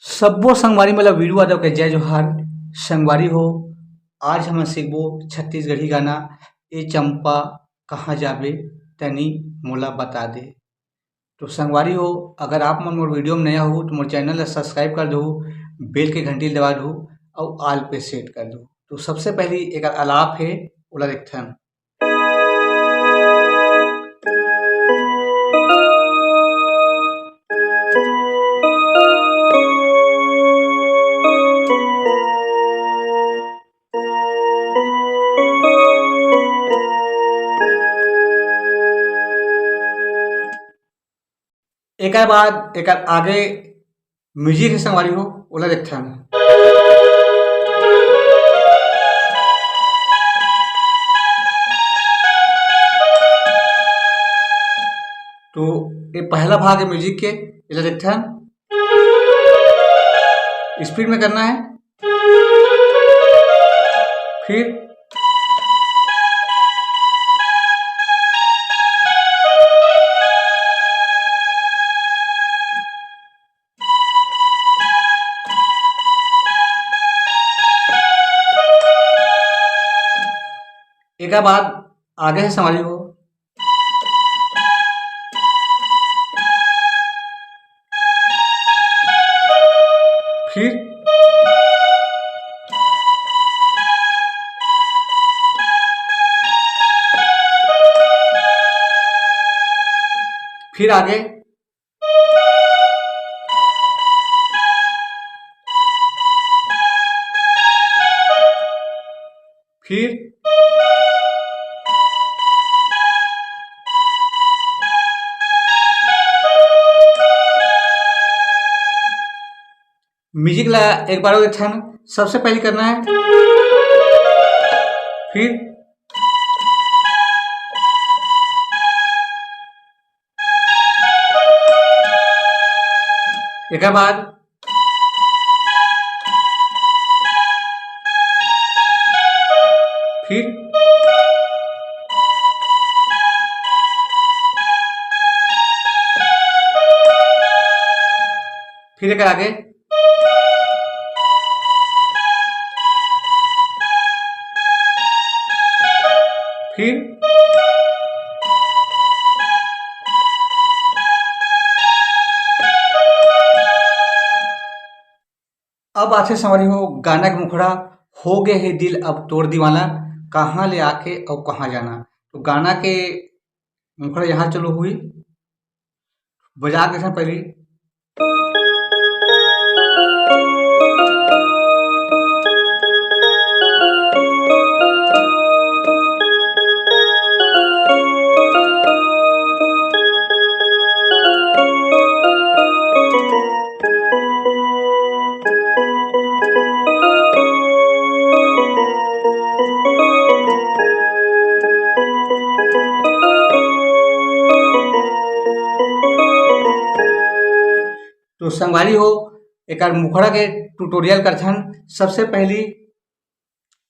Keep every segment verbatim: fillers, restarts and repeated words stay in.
सब्बो संगवारी मन ल वीरू यादव के जय जोहार। संगवारी हो, आज हमन सीखबो छत्तीसगढ़ी गाना, ए चंपा कहाँ जाबे, तनी मोला बता दे। तो संगवारी हो, अगर आप मन मोर वीडियो में नया हो तो मोर चैनल ला सब्सक्राइब कर दो, बेल के घंटी दबा दो और ऑल पे सेट कर दो। तो सबसे पहली एक आलाप है, ओला देखथन। एकर बाद एकर आगे म्यूजिक है संगवारी हो, ओला देखथन। तो ये पहला भाग है म्यूजिक के, एला देखथन। स्पीड में करना है। फिर एकर बाद आगे है संगवारी हो। फिर फिर आगे, फिर म्यूजिक ला एक बार और देखथन। सबसे पहले करना है, फिर एकर बाद फिर, फिर एकर आगे, फिर अब आथे संगवारी हो गाना के मुखड़ा, हो गे हे दिल अब तोर दीवाना, कहाँ ले आके अउ कहाँ जाना। तो गाना के मुखड़ा यहाँ चलो हुई, बजा के देखना पहली। तो संगवारी हो, एकर मुखड़ा के ट्यूटोरियल करथन। सबसे पहली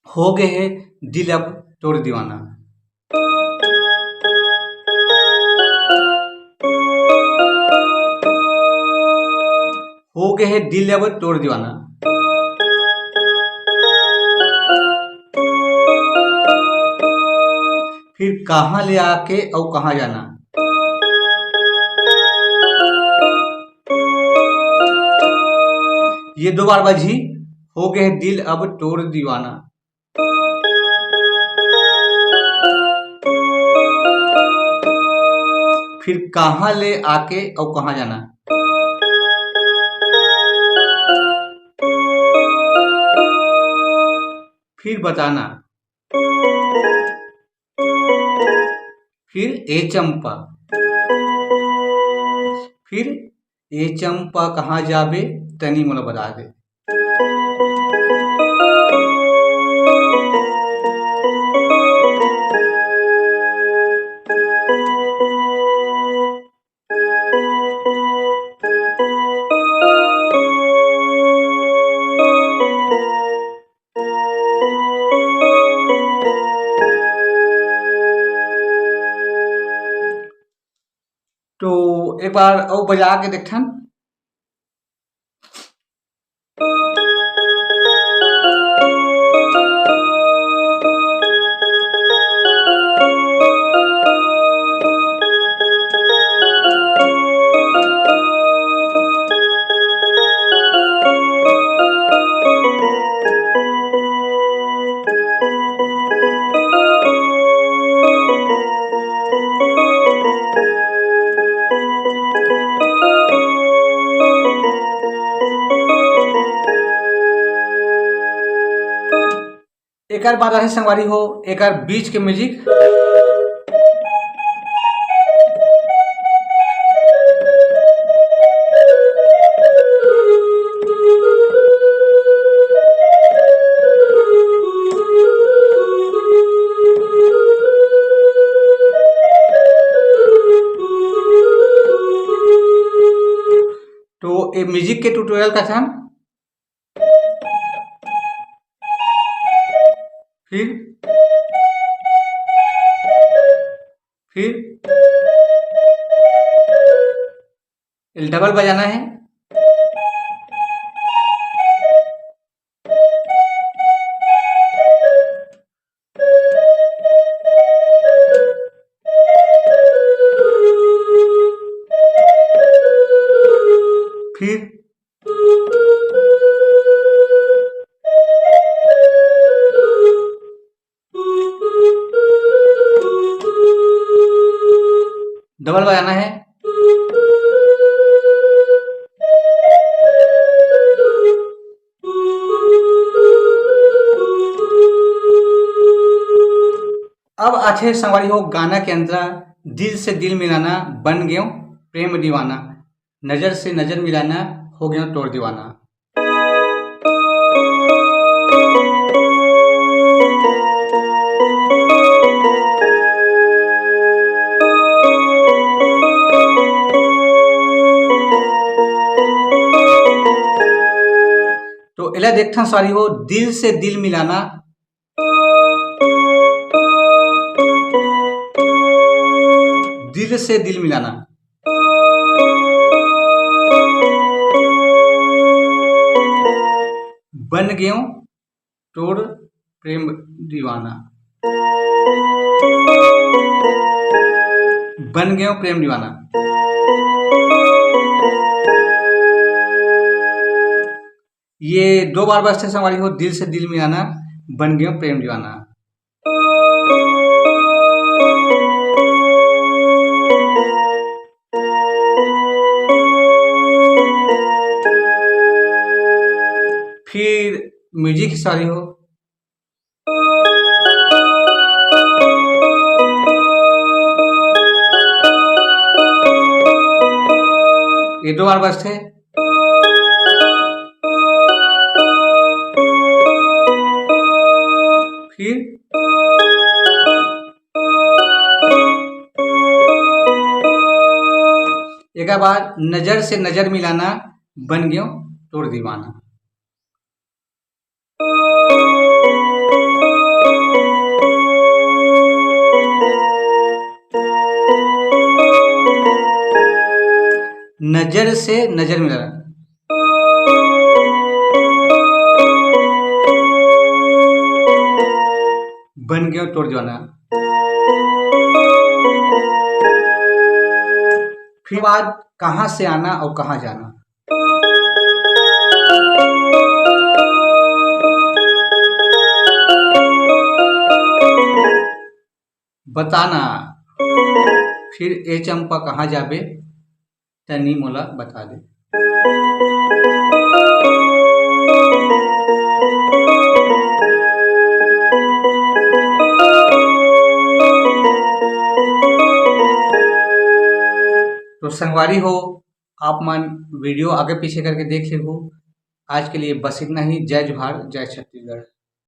हो गे हे दिल अब तोर दीवाना। हो गे हे दिल अब तोर दीवाना। फिर कहाँ ले आके अउ कहाँ जाना। ये दो बार बजी, हो गे हे दिल अब तोर दीवाना। फिर कहाँ ले आके अउ कहाँ जाना। फिर बताना। फिर ए चंपा, फिर ए चंपा कहाँ जाबे, तनी मोला बता दे। तो एक बार अउ बजा के देखथन। एकर बाद आथे संगवारी हो एकर बीच के म्यूजिक। तो ए म्यूजिक के ट्यूटोरियल कथन। फिर, फिर डबल बजाना है। फिर डबल बजाना है। अब आथे संगवारी हो गाना के अंतरा, दिल से दिल मिलाना, बन गयो प्रेम दीवाना, नजर से नजर मिलाना, हो गयो तोर दीवाना। तो एला देखथन संगवारी हो, दिल से दिल मिलाना, दिल से दिल मिलाना, बन गयो तोर प्रेम दीवाना, बन गयो प्रेम दीवाना। ये दो बार बजथे संगवारी हो, दिल से दिल मिलाना, बन गयो प्रेम दीवाना। फिर म्यूजिक संगवारी हो। ये दो बार बजथे। फिर एकर बाद नजर से नजर मिलाना, बन गयो तोर दीवाना। नजर से नजर मिलाना, बन गयो तोर दीवाना। फिर बाद कहाँ से आना और कहाँ जाना। बताना। फिर ए चंपा कहाँ जाबे, तनी मोला बता दे। तो संगवारी हो, आप मन वीडियो आगे पीछे करके देख लेहू। आज के लिए बस इतना ही। जय जोहार, जय छत्तीसगढ़।